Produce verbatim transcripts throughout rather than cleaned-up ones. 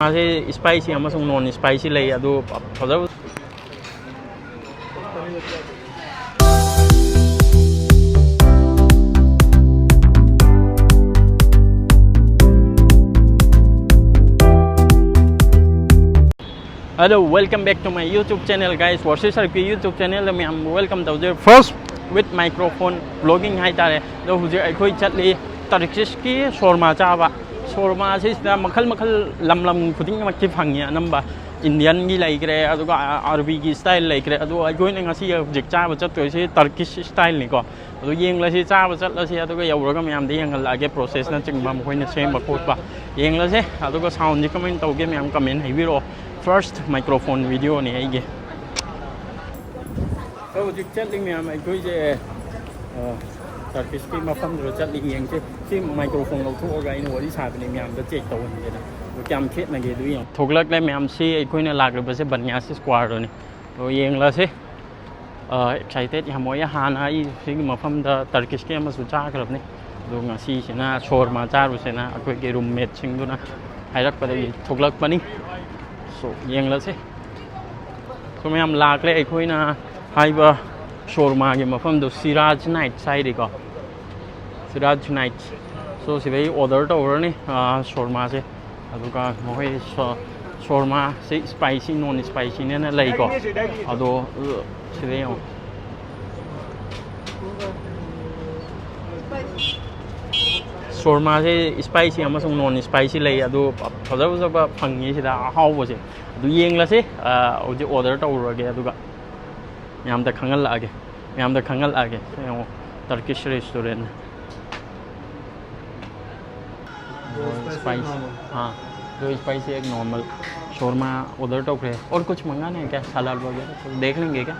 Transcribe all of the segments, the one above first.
ꯃꯥꯁꯦ spicy ꯑꯃꯁꯨꯡ non spicy ꯂꯩ꯫ ꯑꯗꯨ ꯐꯖꯕ Hello, welcome back to my YouTube channel, guys. Worship Sarpi YouTube channel ꯗ ꯃꯌꯥꯝ welcome ꯇꯧꯖꯔꯤ꯫ First with microphone vlogging ꯍꯥꯏꯇꯥꯔꯦ꯫ ꯑꯗꯣ ꯍꯧꯖꯤꯛ ꯑꯩꯈꯣꯏ ꯆꯠꯂꯤ Turkish ꯀꯤ shawarma ꯆꯥꯕ꯫ Shawarma ꯁꯤꯁꯤꯗ ꯃꯈꯜ ꯃꯈꯜ, ꯂꯝ ꯂꯝ ꯈꯨꯗꯤꯡꯃꯛꯀꯤ ꯐꯪꯉꯤ꯫ ꯑꯅꯝꯕ Indian ꯒꯤ ꯂꯩꯈ꯭ꯔꯦ, ꯑꯗꯨꯒ ꯑ-, Arabic ꯀꯤ style ꯂꯩꯈ꯭ꯔꯦ꯫ ꯑꯗꯣ ꯑꯩꯈꯣꯏꯅ ꯉꯁꯤ ꯍꯧꯖꯤꯛ ꯆꯥꯕ ꯆꯠꯇꯣꯏꯁꯤ Turkish style ꯅꯤꯀꯣ꯫ ꯑꯗꯣ ꯌꯦꯡꯂꯁꯤ, ꯆꯥꯕ ꯆꯠꯂꯁꯤ, ꯑꯗꯨꯒ ꯌꯧꯔꯒ ꯃꯌꯥꯝꯗ ꯌꯦꯡꯍꯜꯂꯛꯑꯒꯦ, process ꯅꯆꯤꯡꯕ, ꯃꯈꯣꯏꯅ ꯁꯦꯝꯕ ꯈꯣꯠꯄ ꯌꯦꯡꯂꯁꯦ꯫ ꯑꯗꯨꯒ sound ꯁꯤ ꯀꯃꯥꯏꯅ ꯇꯧꯒꯦ, ꯃꯌꯥꯝ comment ꯍꯥꯏꯕꯤꯔꯛꯑꯣ꯫ First microphone video ꯅꯦ ꯑꯩꯒꯤ꯫ ꯑꯗꯣ ꯍꯧꯖꯤꯛ ꯆꯠꯂꯤ ꯃꯌꯥꯝ, ꯑꯩꯈꯣꯏꯁꯦ, ꯑ, Turkish ꯀꯤ ꯃꯐꯝꯗꯨꯗ ꯆꯠꯂꯤ꯫ ꯌꯦꯡꯁꯦ, ꯁꯤ microphone ꯂꯧꯊꯣꯛꯑꯒ ꯑꯩꯅ ꯋꯥꯔꯤ ꯁꯥꯕꯅꯦ, ꯃꯌꯥꯝꯗ check ꯇꯧꯍꯟꯒꯦꯅ꯫ ꯑꯗꯣ ꯀꯌꯥꯝ ꯈꯦꯠꯅꯒꯦ ꯑꯗꯨ ꯌꯦꯡꯉꯣ꯫ ꯊꯣꯛꯂꯛꯂꯦ ꯃꯌꯥꯝ, ꯁꯤ ꯑꯩꯈꯣꯏꯅ ꯂꯥꯛꯂꯤꯕꯁꯦ Banya Square ꯗꯨꯅꯤ꯫ ꯑꯗꯣ ꯌꯦꯡꯂꯁꯦ꯫ ꯑ, excited ꯌꯥꯝ ꯑꯣꯏꯌꯦ꯫ ꯍꯥꯟꯅ ꯑꯩ ꯁꯤꯒꯤ ꯃꯐꯝꯗ Turkish ꯀꯤ ꯑꯃꯁꯨ ꯆꯥꯈ꯭ꯔꯕꯅꯤ꯫ ꯑꯗꯣ ꯉꯁꯤꯁꯤꯅ shawarma ꯆꯥꯔꯨꯁꯦꯅ ꯑꯩꯈꯣꯏꯒꯤ roommate ꯁꯤꯡꯗꯨꯅ ꯍꯥꯏꯔꯛꯄꯗꯒꯤ ꯊꯣꯛꯂꯛꯄꯅꯤ꯫ So, ꯌꯦꯡꯂꯁꯦ꯫ So, ꯃꯌꯥꯝ ꯂꯥꯛꯂꯦ꯫ ꯑꯩꯈꯣꯏꯅ ꯍꯥꯏꯕ shawarma ꯒꯤ ꯃꯐꯝꯗꯣ Siraj Nights ꯍꯥꯏꯔꯤꯀꯣ꯫ Siraj Nights꯫ So, ꯁꯤꯗꯩ order ꯇꯧꯔꯅꯤ, ꯑ, shawarma ꯁꯦ꯫ ꯑꯗꯨꯒ ꯃꯈꯣꯏ ꯁꯣ-, shawarma ꯁꯤ spicy, non spicy ꯅꯦꯅ ꯂꯩꯀꯣ꯫ ꯑꯗꯣ, ꯑ, ꯁꯤꯗ ꯌꯦꯡꯉꯣ꯫ Shawarma ꯁꯦ spicy ꯑꯃꯁꯨꯡ non spicy ꯂꯩ꯫ ꯑꯗꯨ ꯐꯖ ꯐꯖꯕ ꯐꯪꯉꯤ ꯁꯤꯗ, ꯑꯍꯥꯎꯕꯁꯦ꯫ ꯑꯗꯨ ꯌꯦꯡꯂꯁꯤ꯫ ꯑ, ꯍꯧꯖꯤꯛ order ꯇꯧꯔꯨꯔꯒꯦ, ꯑꯗꯨꯒ ꯃꯌꯥꯝꯗ ꯈꯪꯍꯜꯂꯛꯑꯒꯦ꯫ ꯃꯌꯥꯝꯗ ꯈꯪꯍꯜꯂꯛꯑꯒꯦ꯫ ꯌꯦꯡꯉꯣ, Turkish restaurant꯫ Spicy, हाँ, दो spicy, एक normal। Shawarma order ꯇꯧꯈ꯭ꯔꯦ꯫ और कुछ मंगाना है क्या? सलाद वगैरह कुछ देख लेंगे क्या?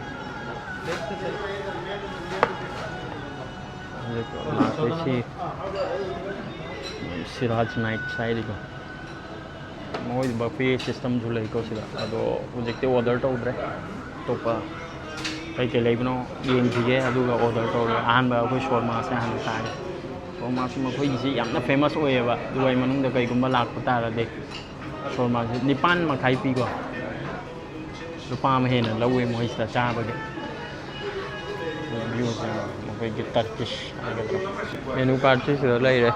ꯁꯤ Siraj Nights ꯍꯥꯏꯔꯤꯗꯣ꯫ ꯃꯣꯏ buffet system ꯁꯨ ꯂꯩꯀꯣ ꯁꯤꯗ꯫ ꯑꯗꯣ ꯍꯧꯖꯤꯛꯇꯤ order ꯇꯧꯗ꯭ꯔꯦ꯫ ꯑꯇꯣꯞꯄ ꯀꯩꯀꯩ ꯂꯩꯕꯅꯣ ꯌꯦꯡꯈꯤꯒꯦ, ꯑꯗꯨꯒ order ꯇꯧꯔꯒ ꯑꯍꯥꯟꯕ ꯑꯩꯈꯣꯏ shawarma ꯁꯦ ꯍꯥꯟꯅ ꯆꯥꯒꯦ꯫ Shawarma ꯁꯤ ꯃꯈꯣꯏꯒꯤꯁꯤ ꯌꯥꯝꯅ famous ꯑꯣꯏꯌꯦꯕ, ꯗꯨꯕꯥꯏ ꯃꯅꯨꯡꯗ ꯀꯩꯒꯨꯝꯕ ꯂꯥꯛꯄ ꯇꯥꯔꯗꯤ꯫ ꯁꯣꯔꯃꯥꯁꯦ ꯅꯤꯄꯥꯟ ꯃꯈꯥꯏ ꯄꯤꯀꯣ꯫ ꯂꯨꯄꯥ ꯑꯃ ꯍꯦꯟꯅ ꯂꯧꯋꯦ ꯃꯣꯏꯁꯤꯗ ꯆꯥꯕꯒꯤ꯫ ꯃꯈꯣꯏꯒꯤ ꯇꯔꯀꯤꯁ ꯍꯥꯏꯒꯗ꯭ꯔꯥ꯫ ꯃꯦꯅꯨ ꯀꯥꯔꯠꯁꯤ ꯁꯤꯗ ꯂꯩꯔꯦ꯫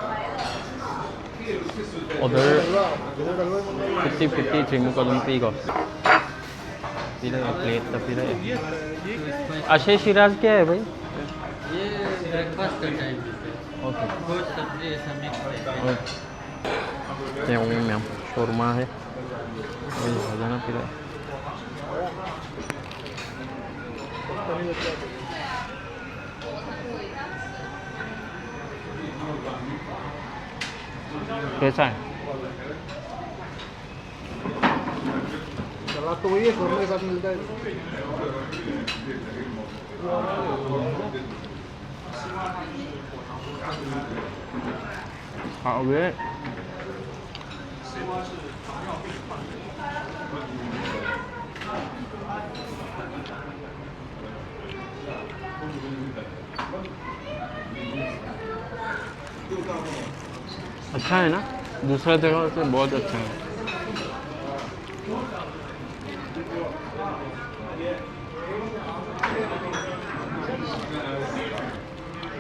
ꯑꯣꯔꯗꯔ ꯐꯤꯐꯇꯤ ꯐꯤꯐꯇꯤ ꯊ꯭ꯔꯤꯃꯨꯛ ꯑꯗꯨꯝ ꯄꯤꯀꯣ꯫ ꯄꯤꯔꯛꯑꯦ, ꯄ꯭ꯂꯦꯠꯇ ꯄꯤꯔꯛꯑꯦ꯫ ꯑꯁꯦ ꯁꯤꯔꯥꯖ ꯀꯌꯥ ꯍꯥꯏ ꯚꯥꯏ? ये ब्रेकफास्ट का टाइम है सर। ओके। गोश्त सब्जी ऐसा मिक्स है। ꯌꯦꯡꯉꯨ ꯃꯌꯥꯝ, ꯁꯣꯔꯃꯥ ꯍꯦ꯫ ꯃꯣꯏ ꯐꯖꯅ ꯄꯤꯔꯛꯑꯦ꯫ कैसा है? सलाद तो वही है, शोरमा के साथ मिलता है। हाँ, वे अच्छा है ना, दूसरा जगह से बहुत अच्छा है।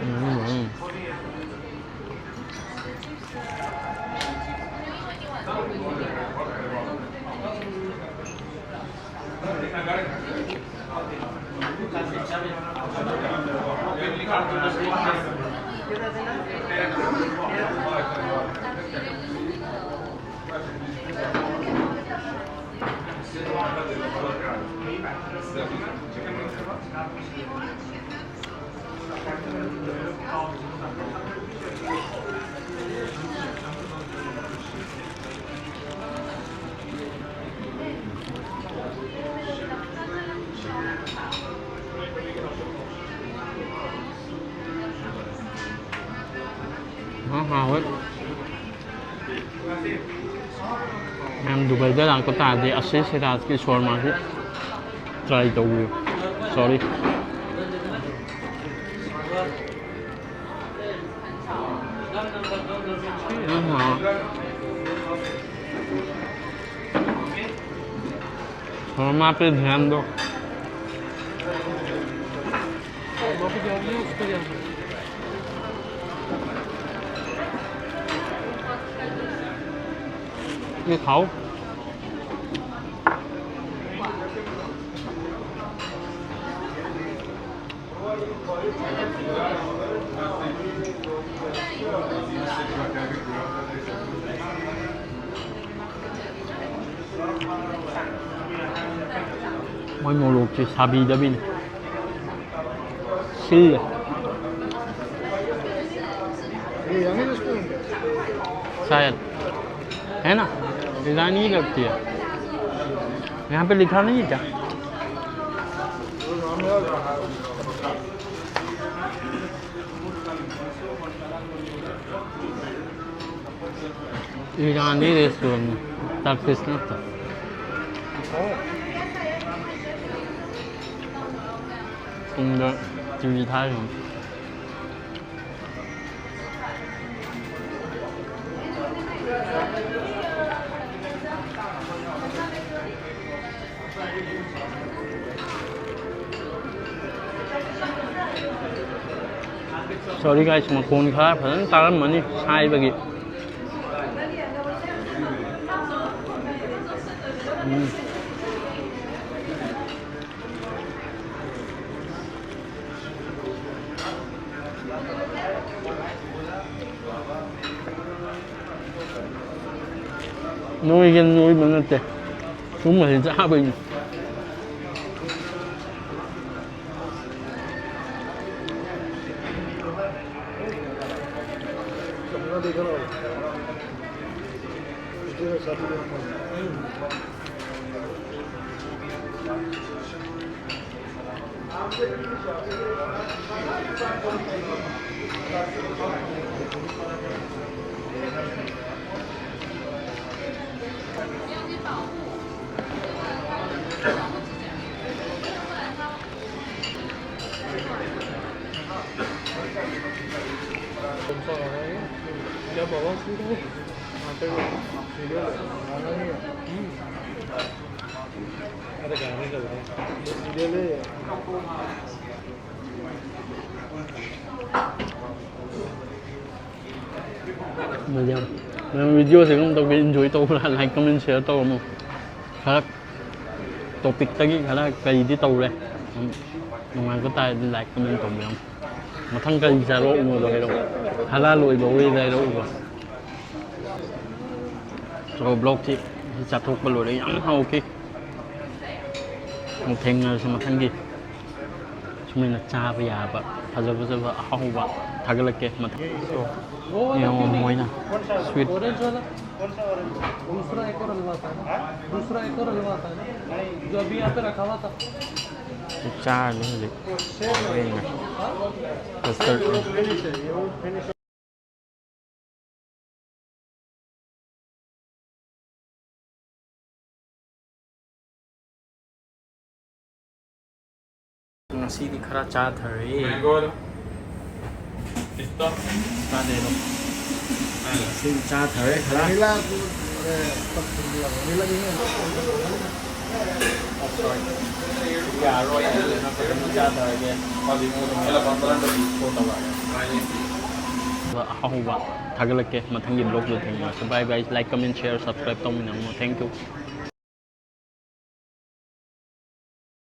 हम्म, हम्म। ꯍꯥꯎꯋꯦ꯫ ꯃꯌꯥꯝ ꯗꯨꯕꯥꯏꯗ ꯂꯥꯛꯄ ꯇꯥꯔꯗꯤ ꯑꯁꯤ ꯁꯤꯔꯥꯖꯀꯤ ꯁꯣꯔꯃꯥꯁꯤ ꯇ꯭ꯔꯥꯏ ꯇꯧꯕꯤꯌꯨ꯫ ꯁꯣꯔꯤ꯫ ꯌꯥꯝ ꯍꯥꯎꯋꯦ꯫ ꯁꯥꯋꯔꯃꯥ ꯄꯦ ꯙ꯭ꯌꯥꯟ ꯗꯣ꯫ ये खाओ। ꯃꯣꯏ ꯃꯣꯔꯣꯛꯁꯦ ꯁꯥꯕꯤꯗꯕꯤꯅꯤ꯫ ꯁꯤꯜꯂꯦ꯫ शायद। है ना? डिजाइन ही लगती है। यहाँ पे लिखा नहीं है क्या? ईरानी रेस्टोरेंट में। Turkish ꯅꯠꯇꯦ꯫ ꯄꯨꯡꯗ ꯇꯤꯚꯤ ꯊꯥꯔꯤꯕꯅꯤ꯫ Sorry guys, ꯃꯈꯣꯟ ꯈꯔ ꯐꯖꯅ ꯇꯥꯔꯝꯃꯅꯤ ꯁꯥꯏꯕꯒꯤ꯫ ꯎꯝ꯫ ꯅꯣꯏꯒꯦ ꯅꯣꯏꯕ ꯅꯠꯇꯦ꯫ ꯁꯨꯝꯕꯁꯤ ꯆꯥꯕꯩꯅꯤ꯫ ꯃꯌꯥꯝ, ꯃꯌꯥꯝ ꯚꯤꯗꯤꯑꯣꯁꯦ ꯀꯔꯝ ꯇꯧꯒꯦ? Enjoy ꯇꯧꯕ꯭ꯔꯥ? Like, comment, share ꯇꯧꯔꯝꯃꯣ꯫ ꯈꯔ ꯇꯣꯄꯤꯛꯇꯒꯤ ꯈꯔ ꯀꯔꯤꯗꯤ ꯇꯧꯔꯦ? ꯅꯨꯡꯉꯥꯏꯕ ꯇꯥꯔꯗꯤ like, comment ꯇꯧꯕꯤꯔꯝꯃꯣ꯫ ꯃꯊꯪ ꯀꯔꯤ ꯆꯥꯔꯛꯎꯅꯣꯗꯣ ꯍꯥꯏꯔꯛꯑꯣ꯫ ꯍꯂꯥꯜ ꯑꯣꯏꯕ ꯋꯦꯗ ꯍꯥꯏꯔꯛꯎꯀꯣ꯫ So, ꯕ꯭ꯂꯣꯛꯁꯤ ꯆꯥꯊꯣꯛꯄ ꯂꯣꯏꯔꯦ꯫ ꯌꯥꯝ ꯍꯥꯎꯈꯤ꯫ ꯑꯃꯨꯛ ꯊꯦꯡꯅꯔꯁꯤ ꯃꯊꯪꯒꯤ꯫ ꯁꯨꯃꯥꯏꯅ ꯆꯥꯕ ꯌꯥꯕ ꯐꯖ ꯐꯖꯕ ꯑꯍꯥꯎꯕ ꯊꯥꯒꯠꯂꯛꯀꯦ ꯃꯊꯪ꯫ So, ꯌꯦꯡꯉꯣ ꯃꯣꯏꯅ sweet꯫ Orange वाला? दूसरा एक और हलवा था ना? दूसरा एक और हलवा था ना? जो अभी यहाँ पे रखा हुआ था। ꯆꯥꯔꯅꯤ ꯍꯧꯖꯤꯛ꯫ ꯍꯣꯔꯦꯟꯅ custard꯫ ꯉꯁꯤꯗꯤ ꯈꯔ ꯆꯥꯊꯔꯦ꯫ Mango ꯋꯥꯂꯥ? ꯄꯤꯁꯇꯥ? ꯆꯥꯗꯦ ꯑꯗꯣ꯫ ꯉꯁꯤꯗꯤ ꯆꯥꯊꯔꯦ ꯈꯔ꯫ Vanilla, ꯑꯦ, vanilla ꯅꯤꯅꯦ꯫ ꯑꯣ, sorry꯫ ꯌꯥꯔꯣꯏ, ꯑꯗꯨꯗꯨꯅ ꯐꯖꯅ ꯆꯥꯊꯔꯒꯦ꯫ ꯍꯧꯖꯤꯛ ꯃꯣꯏꯗꯣ ꯃꯦꯜꯂ ꯄꯥꯝꯕ ꯅꯠꯇ꯭ꯔꯗꯤ ꯀꯣꯜ ꯇꯧꯔꯛꯑꯒꯦ꯫ ꯑꯍꯥꯎꯕ ꯊꯥꯒꯠꯂꯛꯀꯦ ꯃꯊꯪꯒꯤ ꯕ꯭ꯂꯣꯛꯇ ꯊꯦꯡꯅꯔꯁꯤ꯫ Bye bye, like, comment, share, subscribe ꯇꯧꯃꯤꯟꯅꯔꯝꯃꯣ꯫ Thank you꯫